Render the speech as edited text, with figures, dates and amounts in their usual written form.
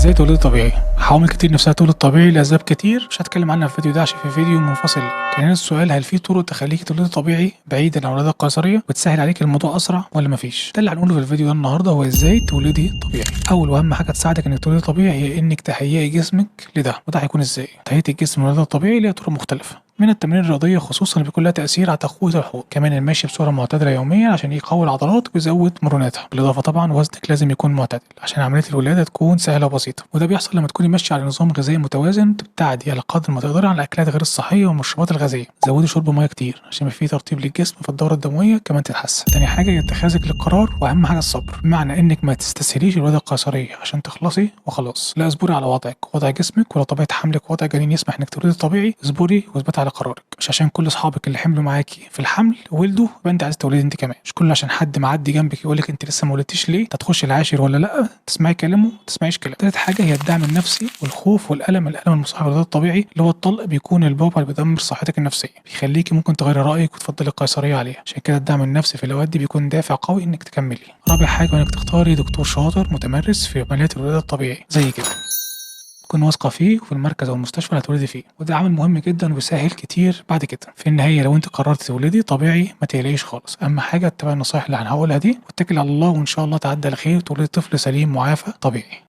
ازاي تولدي طبيعي؟ حوامل كتير نفسها تولد طبيعي لاسباب كتير مش هتكلم عنها في الفيديو ده عشان في فيديو منفصل. كان هنا السؤال، هل في طرق تخليكي تولدي طبيعي بعيدا عن الولادة القيصريه وتسهل عليك الموضوع اسرع ولا مفيش؟ ده اللي هنقوله في الفيديو ده النهارده، هو ازاي تولدي طبيعي. اول واهم حاجة تساعدك انك تولدي طبيعي هي انك تهيئي جسمك لده، وده هيكون ازاي؟ تهيئة الجسم للولاده الطبيعي ليها طرق مختلفة، من التمارين الرياضية خصوصا اللي بيكون لها تاثير على تقوية الحوض، كمان المشي بصورة معتدلة يوميا عشان يقوي العضلات ويزود مرونتها. بالاضافة طبعا وزنك لازم يكون معتدل عشان عملية الولادة تكون سهلة وبسيطة، وده بيحصل لما تكوني ماشية على نظام غذائي متوازن، تبتعدي على قدر ما تقدري عن الاكلات غير الصحية والمشروبات الغازية. زودي شرب مية كتير عشان يبقى فيه ترطيب للجسم فالدوره الدموية كمان تتحسن. تاني حاجة هي اتخاذك للقرار، واهم حاجة الصبر، بمعنى انك ما تستسهليش الولادة القيصريه عشان تخلصي وخلاص، لا اصبري على وضعك، وضع جسمك، ولا طبيعة حملك ووضع جنين يسمح انك تولدي طبيعي اصبري واثبتي على قرارك. مش عشان كل اصحابك اللي حملوا معاكي في الحمل ولدوا يبقى انت عايزه تولدي انت كمان، مش كل عشان حد معدي جنبك يقول لك انت لسه ما ولدتيش ليه، انت هتخش العاشر ولا لا، تسمعي كلامه ما تسمعيش كلامه. تالت حاجة هي الدعم النفسي والخوف والالم، الالم المصاحب للولادة الطبيعي اللي هو الطلق بيكون البابا اللي بيدمر صحتك النفسية، بيخليكي ممكن تغيري رايك وتفضلي القيصريه عليها، عشان كده الدعم النفسي في الاوقات دي بيكون دافع قوي انك تكملي. رابع حاجة انك تختاري دكتور شاطر متمرس في عمليات الولادة الطبيعي زي كده، تكون واثقة فيه وفي المركز او المستشفى اللي هتولدي فيه، وده عامل مهم جدا وبيسهل كتير بعد كده. في النهاية لو انت قررت تولدي طبيعي ما تقلقيش خالص، اهم حاجة اتبعي النصايح اللي هنقولها دي واتكلي على الله، وان شاء الله تعدي على خير وتولدي طفل سليم معافى طبيعي.